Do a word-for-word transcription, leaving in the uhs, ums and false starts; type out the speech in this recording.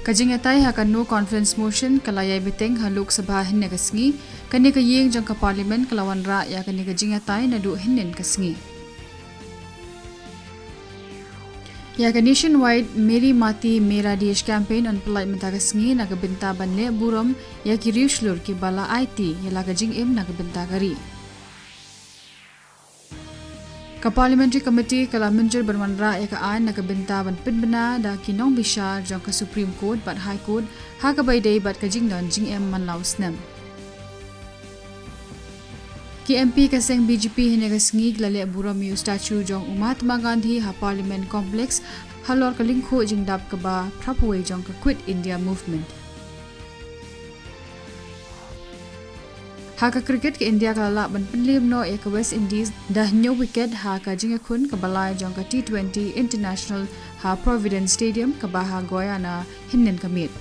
Ka jingïatai ha ka No Confidence Motion ka la ïai bteng ha Lok Sabha hynne ka sngi. Kane ka ïing jong ka Parliament ka la wanrah ïa kane ka jingïatai naduh hynnin ka sngi. Ïa ka Nationwide Meri Mati Mera Desh Campaign yn pyllait mynta ka sngi na ka bynta ban leh burom ïa ki riewshlur kiba la aiti ïa la ka jingim na ka bynta ka ri. Ka Parliamentary Committee ka la mynjur ban wanrah ïa ka aiñ na ka bynta ban pynbna da ki nongbishar jong ka Supreme Court bad High Court ha kaba ïadei bad ka jingdon jingem man la u snem. Ki M P ka seng B J P hynne ka sngi ki la leh burom ïa u statue jong u Mahatma Gandhi ha Parliament Complex halor ka lyngkhuh jingdap kaba phra phew wei jong ka Quit India Movement. Ha ka cricket, ka India ka la lah ban pynliem noh ïa ka West Indies da hynñiew wicket ha ka jingïakhun kaba lai jong ka T twenty International ha Providence Stadium kaba ha Guyana hynnin ka miet.